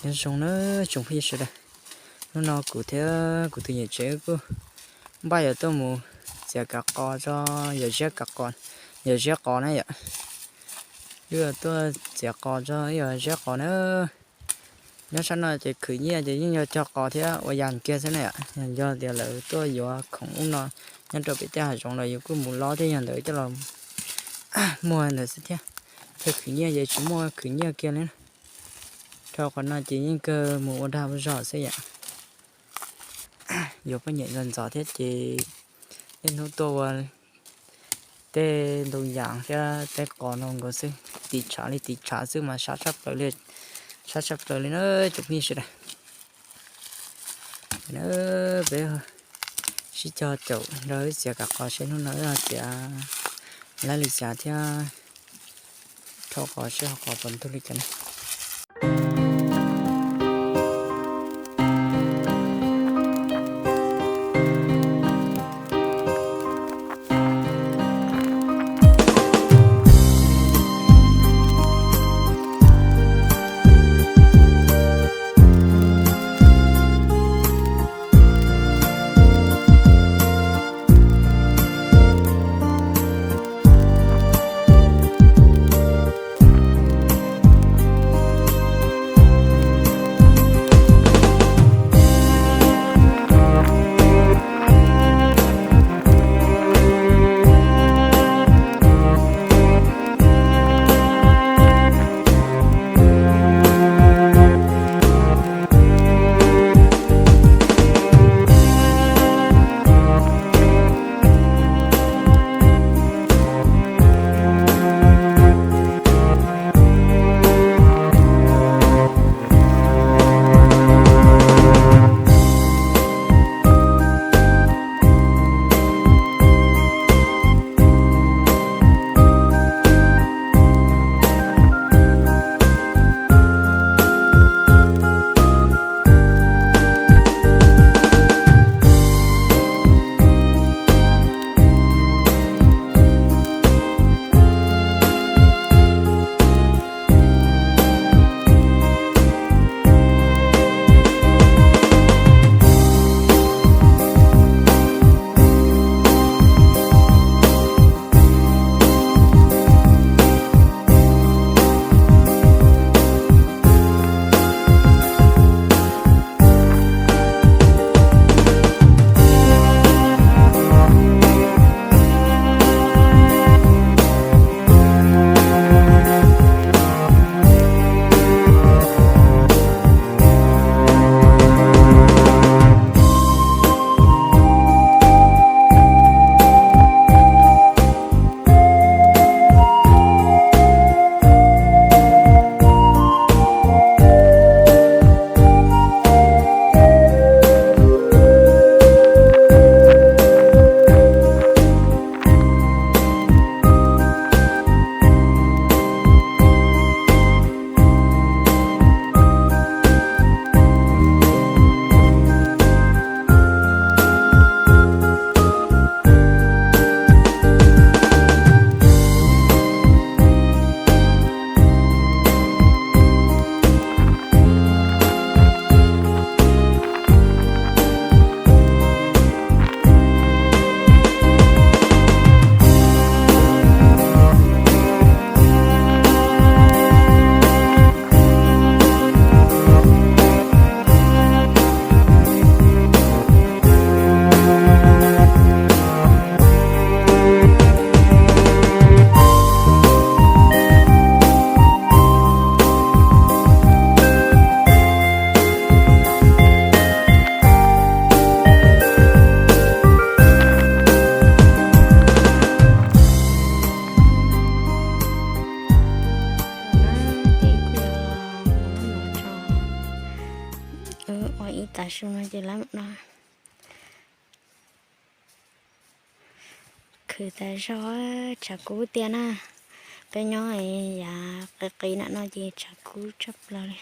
Nyob zoo nawb tsoom phooj ywg sawv daws, hnub no kuv thiab kuv tus niam tsev kuj npaj yuav tuaj mus txiav kav qos tso, yog ziab kav qos, yog ziab qos na yom. Wb tuaj txiav qos tso, yog ziab qos na. Nyob sab no ces khwv nyiaj ces yeej yog cog qos thiab ua yam kiag xwb na yom. Yog tias lawv tuaj yuav khoom ub no nyob rau pem tej hav zoov los yus kuj mus lob thiab yog ntawd coj los muag ntawd xwb thiab. Cog khwv nyiaj ces tsis muaj khwv nyiaj kiag li na. Dhau qhov no ces yeej kawg mus ua dag ua zog xwb yom. Yuav poj niam ntxov ntxov thiab ces niaj hnub tuaj ua tej ntoo yas thiab tej qos no nkaus xwb, tiv tshav li tiv tshav xwb mas sab tshaj plaws li, sab tshaj plaws li na tsoom phooj ywg sawv daws. Peb sib cog caum nrog wb txiav kav qos seb hnub no wb txiav laib li cas thiab dhau qos seb ho qos puas ntug li cas na. Ua ib tav su no ces lawv no khwv tas zog, tshav kub tiag na. Peb nyob yav qis qis na no ces tshav kub tshaj plaws li.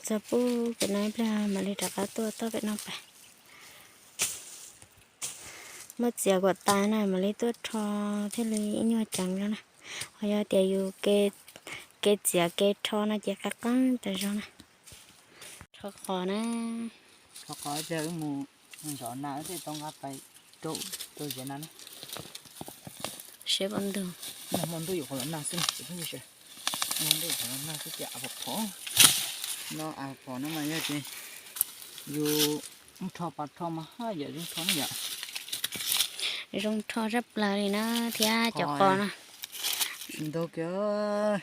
Txog pub pem no ib pliag mam li rov qab tuaj toj pem no pais. Muab txiav kom tas na mam li tuaj rho thiaj li ib nyuag ceev no na. Ho yog tias yus kev txiav kev rho no ces qab qeeb tas zog na. Rho qos na. Rho qos ib pliag wb mus zov nas wb thiaj tau nqa pais rau, rau ziav nas na. Seb puas ntug. Nag hmo ntuj yuav qhov los nag xwb, nag ntuj yuav qhov los nag xwb ces av phom phom. No av phom no mas yog tias yus rho pas rho mas haj yam zoo rho na yom. Zoo rho zaj plaws li na thiab cov qos no. Tsis ntug kiag,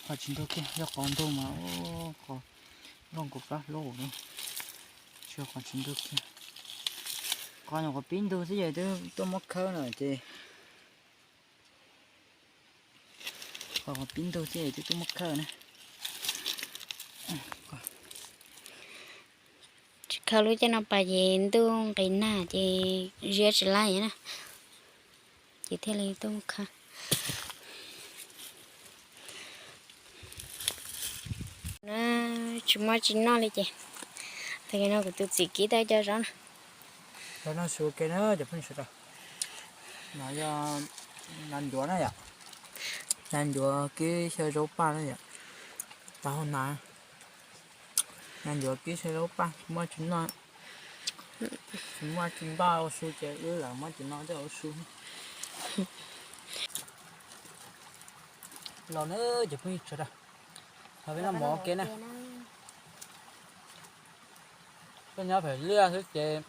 qos tsis ntug kiag, yog qos ntug mas qos nplooj nkaus plab hlob no. Tsis yog qos tsis ntug kiag. Qos nyuam qhuav pib ntug xwb ces twb tuaj muab khawb no ces Qhov pib ntug ces twb tuaj muab khawb na. Tsis khawb lub caij no pas ces ntuj nqis nag ces ziab tsis laib na, ces thiaj li tuaj muab khawb. Na, tsis muaj tsis noj li ces, tag kis no kuv tus txiv kib tau cov zaub na. Cov no su ke na cov phooj ywg sawv daws. No yog nas ncuav na yom. Nas ncuav kib xyaw zaub paj na yom. Tau na, nas ncuav kib xyaw zaub paj, tsis muaj tsis noj, tsis muaj tsis npaj ua su ces wb lam muab cov no coj ua su. Los na cov phooj ywg sawv daws, thov peb noj mov ua ke na. Tuaj nyob pem liaj xwb ces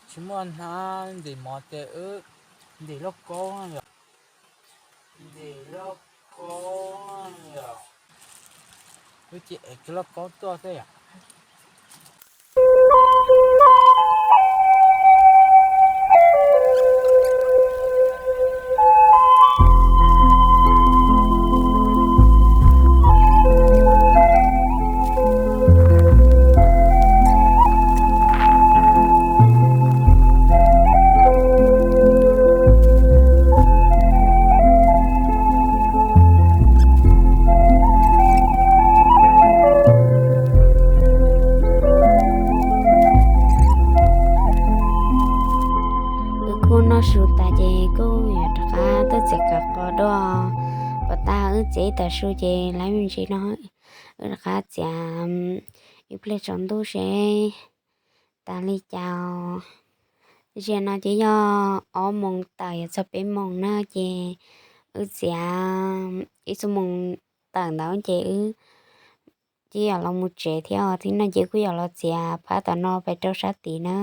tsis muaj hnab ntim mov ces wb ntim lauj kaub yom. Ntim lauj kaub yom. Wb cia ev kiag lauj kaub tuaj xwb yom. Wb kuj noj su tas ces kuj yuav rov qab tuaj txiav kawv qos dua. Pom tag wb txiav ib tag su ces lawv me ntsis no, wb rov qab txiav ib pliag tsaus ntuj seb tas li cas. Zaum no ces yog ob moos tawm yuav txog peb moos na ces wb txiav ib xuab moos tawm ntawd ces wb cia li los mus tsev thiab os. Thiab no ces kuj yuav los txiav phab tom no pais rau sab tid na.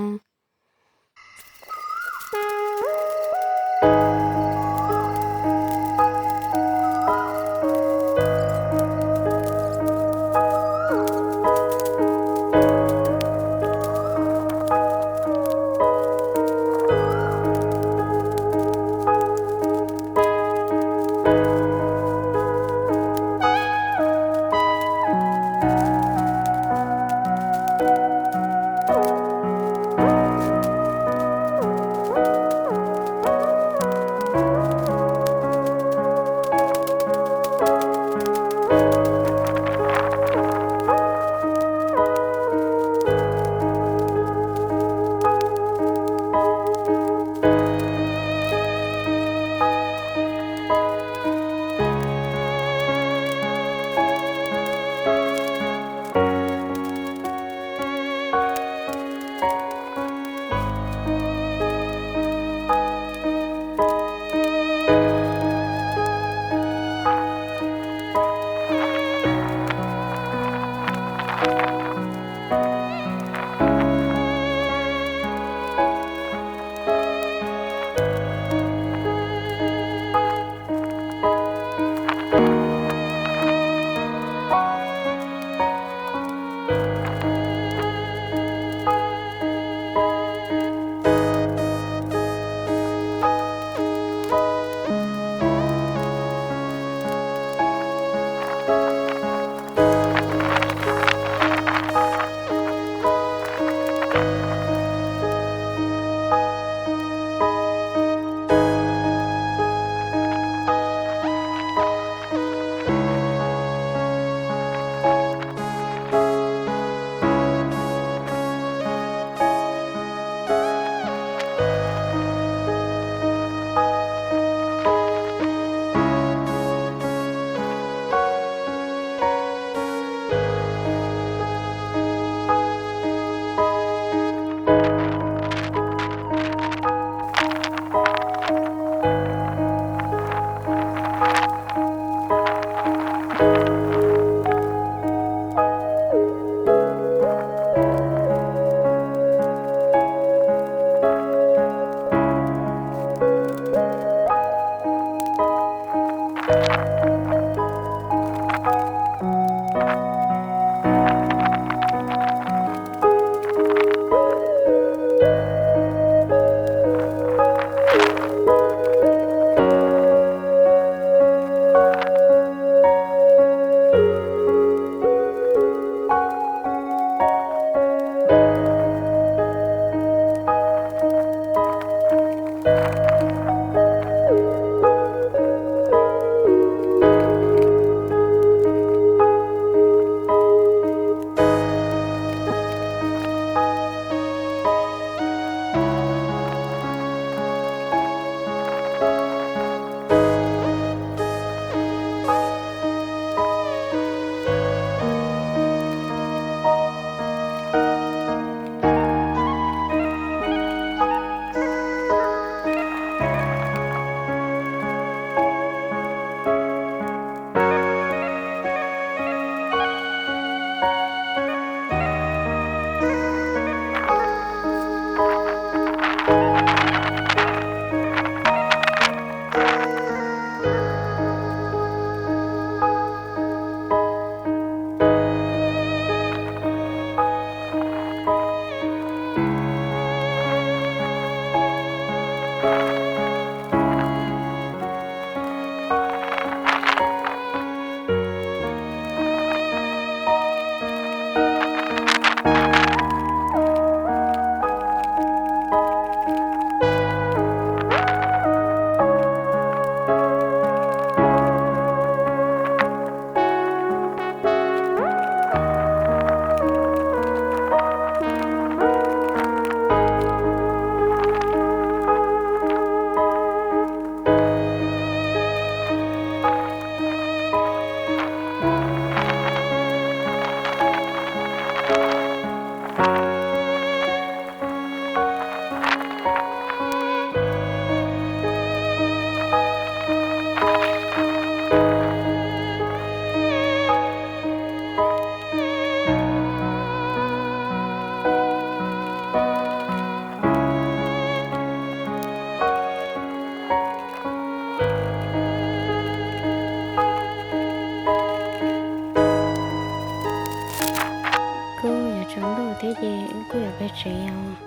Kuj yuav tsaus ntuj thiab ces wb kuj yuav peb tsev os.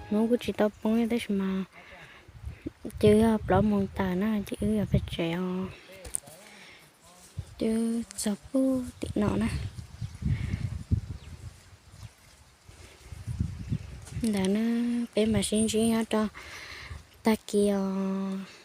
Hnub kuj tsis tau poob tab sis mas ces wb plaub moos tawm na ces wb yuav peb tsev os. Ces txog pub tim no na. Ntawd na, peb mam sib ntsib nyob rau tag kis os.